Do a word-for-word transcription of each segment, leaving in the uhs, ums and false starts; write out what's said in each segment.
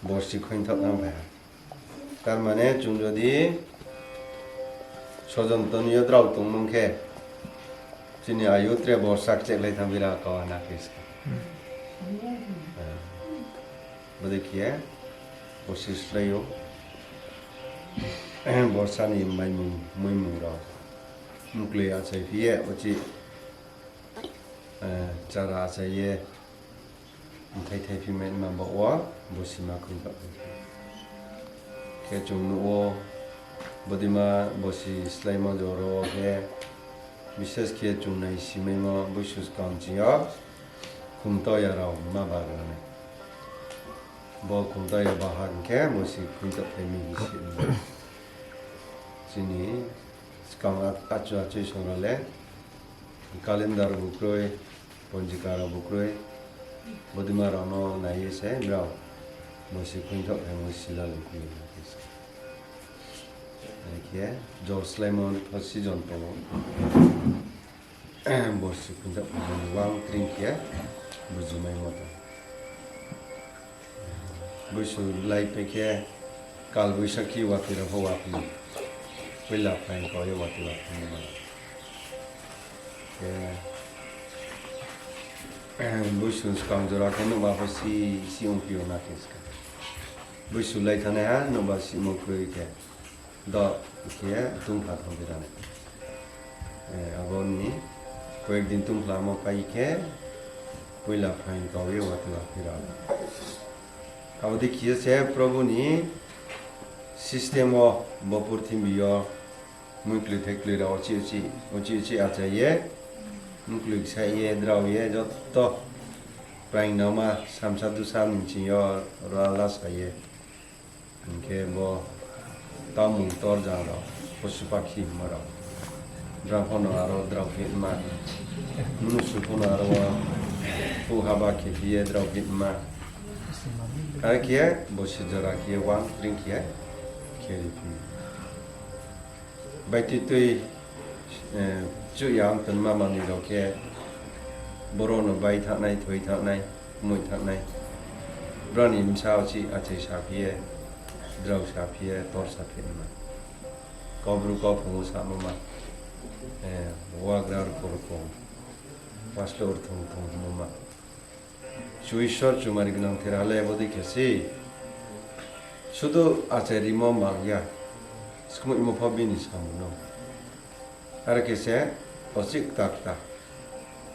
Borsi khoingthoh thanng phai ha. Tar mane chung jodi sojon toni yo drao tongmung khe, chini ayu tre borsa kcheh lai thanng bira kau ha na khe ska. Bodei khe ye, borsi slái ou. Borsa ni maimung, muimung rao. Mkloi achai phi ye, uchih, chara achai ye, mthai thai phi mai ma baoh wo, borsi ma khoingthoh phi. Khe chung nuh wo, bodeima borsi sláimo joro khe, bises khe chung nai simaimo boisu skang ching yo, khumtoya rao ma bagra nai. Bo khumtoya baha hing khe borsi khoingthoh phai mi hing si. Chini skang achu achu song rao le, calendar bu kroi, ponjika rao bu kroi, bodeima rao no nai ye se brao borsi khoingthoh phaimo si lalai phi na khe se. Khe jor sláimo pho season tong ou. Borsi khoingthoh phaimo ni uang tring khe bujimaimo tong. Boisu lai pai khe kal boisakhi watoi rao pho wa phi. Poila phaing kau ye watoi wa phi ma. Khe, boisu skang jora khe nouhba pho si, si ongphi yo na khe ska. Boisu lai thanngnaiha nouhba simo kroi khe. Do khe tungphla thanng phi ra nai. Abo ni koyek din tungphlamo pai khe, poila phaing kau ye watoi wa phi ra nai. Abo dei khe ye se Probu ni system wo bo purthimbi yo muikloi thaikloi rao uchih uchih achai ye, mkloi ksaih ye, drao ye, joto praing nangma samsa dusa ni ching yo rala sa ye. Hing khe bo tamung torjang rao, posu pakhi hingmo rao, drao pho no aro drao phi ma, mnusu pho no aro wo, phuh haba khe phi ye drao phi ma. Are khe ye, borsi jora khe ye, uang tring khe ye, khe ri phi. Baitui tui, chuh ya ong tonma manoi rao khe, boro no bai thanngnai, thoi thanngnai, kmoih thanngnai. Brao ni bsa uchih achai saphi ye, drao saphi ye, tor saphi ma. Kaubru kauphung wo samo ma. Wagra rkong rkong, pastor rthong thong hingmo ma. Chu Isor chumari gnang thera le bodei khe se. Sudu achai rimo mang ya. Skmoihmo pho bini samung no. Are khe se, ochih kta kta.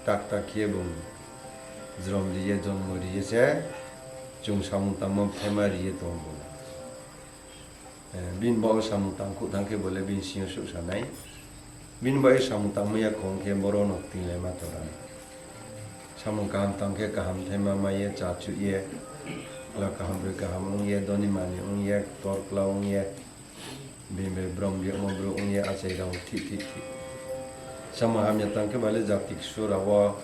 Kta kta khe bung jrom ri ye, jonmo ri ye se, chung samung tangmo bthaima ri ye tong bung. Bini baoh wo samung tangkhuh thanng khe bo le bini sing yo suhsa nai. Bini baoh ye samung tangmai ya khong khe boro no tinglaima tora nai. Samung kaham tang khe kaham thaima mai ye, cha chuh ye, kla kaham broi kaham ong ye, doni mani ong ye, ktor kla ong ye, bini bai brom rimo brouh ong ye, achai rao thih thih thih. Samung hamya tang khe ba le jati ksu rao wo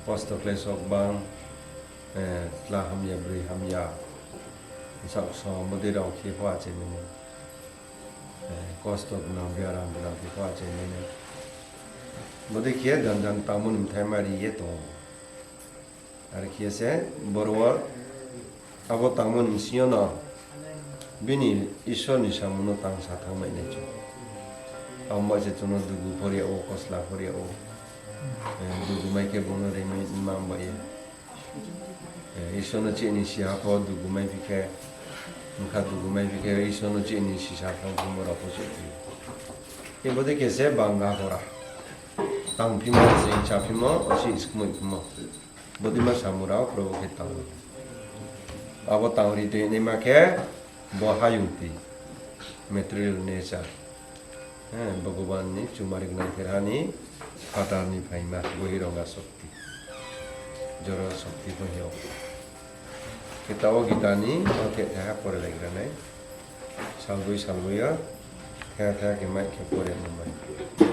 kosto khlai sok bang, kla hamya broi hamya, saohkso bodei rao khe pho achai mai nai. Kosto gnang biaram gnang khe pho achai mai nai. Bodei khe ye jang jang tangmo ni bthaima ri ye tong ou. Are khe se boro wo abo tangmo ni bsing yo no bini Isor ni samung no tang sa thanngmai nai chung. Abo bai se chung no dugu pho ri yag ou, kosla pho ri yag ou. Dugu mai khe bung no rimai ma bai ye. Isor no chini siha pho dugu mai phi khe, bkha dugu mai phi khe, Isor no chini sisa thanng phi mo rao pho se phi. Khe bodei khe se banga hora. Tang phimo, se cha phimo, se skmoih phimo. Bodeima samung rao Probu khe tang. Abo tang ri tui naima khe, bo hayung tui, material nature. Bhagavan ni chumari gnang thera ni phatar ni phaima, bohironga shokti. Jora shokti pho hing ou. Khe taoh wo Gita ni o khe thaiha pore laigra nai. Salboi salboi yo thaiha thaiha khe mai khe pore nung mai.